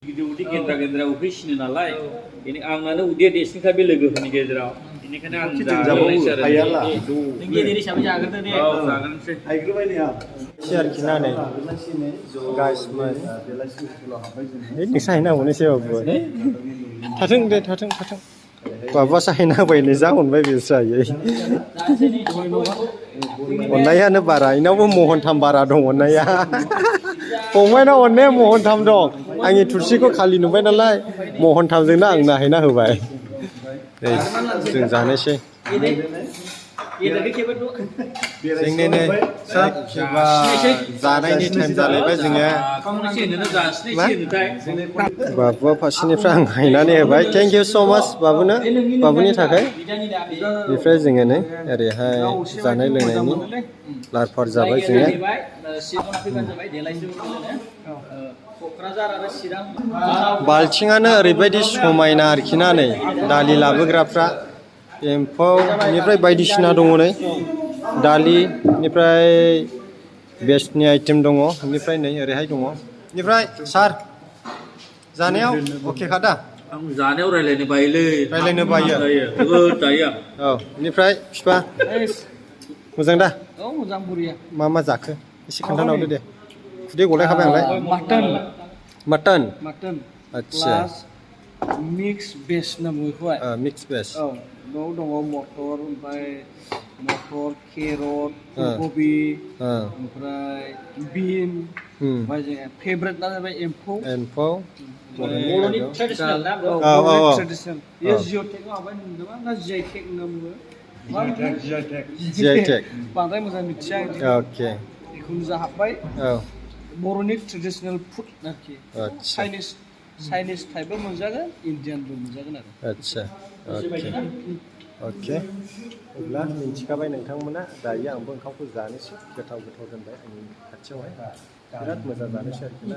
Udah gendera-gendera official nalai. Ini angana udah desing kabe lego ni gendera. Ini kan anda. Ayala. Ini diri siapa jaga tuh dia? Oh, jangan sih. Aigru bay niya. Share kina ne. Guys, man. Ini saya nak ini siapa buat? Tatung deh, tatung. Bapak saya nak buat ini jangan buat biasa ye. Onaya ne bara, ini apa mohon tham bara dong onaya. Pokoknya na onne mohon tham dong. Angi tursi ko kali nubai nalai mohon tham jeng na ang na hai na hubai. Jeng jane sih. जोंनि नै सोरबा जानायनि time जालायबाय जोङो बाबुआ फारसेनिफ्राय आं हायनानै होबाय थेंक इउ स' माच बाबुनि थाखाय बेनिफ्राय जोङो नै ओरैहाय जानाय लोंनायनि लाहार फाहार जाबाय जोङो बाल्थिङानो ओरैबायदि समायना आरोखि ना नै दालि लाबोग्राफ्रा एम्फौनिफ्राय बायदिसिना दङ नै दालिनिफ्राय बेस्टनि आइटेम दङ बेनिफ्राय नै ओरैहाय दङ बेनिफ्राय सार जानायाव अके खादा आं जानायाव रायलायनो बायोलै जोबोद जायो औ बेनिफ्राय फिफा मोजां दा औ मोजां बुरिया मा जाखो एसे खोन्थाना हरदो दे खुदै गलायखाबाय आंलाय मटन आच्छा मिक्स बेस ना बुङो मिक्स बेस औ बेयाव दङ मटर ओमफ्राय मटर केरट फुलकबि ओमफ्राय बिन ओमफ्राय जोंहा फेभरेट ना जाबाय एम्फौ बर'नि ट्रेडिसनेल ना ट्रेडिसनेल बेयो जिअ'टेकआव हाबबाय नंदोंबा ना जिआइटेक होनना बुङो जिआइटेक बांद्राय मोजां मिथिया अके बेखौनो जाहाबबाय औ बर'नि ट्रेडिसनेल फुड आरोखि आच्छा चाइनिस टाइपबो मोनजागोन इन्डियानबो मोनजागोन आरो आच्छा अके अब्ला मिन्थिखाबाय नोंथांमोना दायो आंबो ओंखामखौ जानोसै गोथाव दोनबाय आंनि खाथियावहाय बिराद मोजां जानोसै आरोखि ना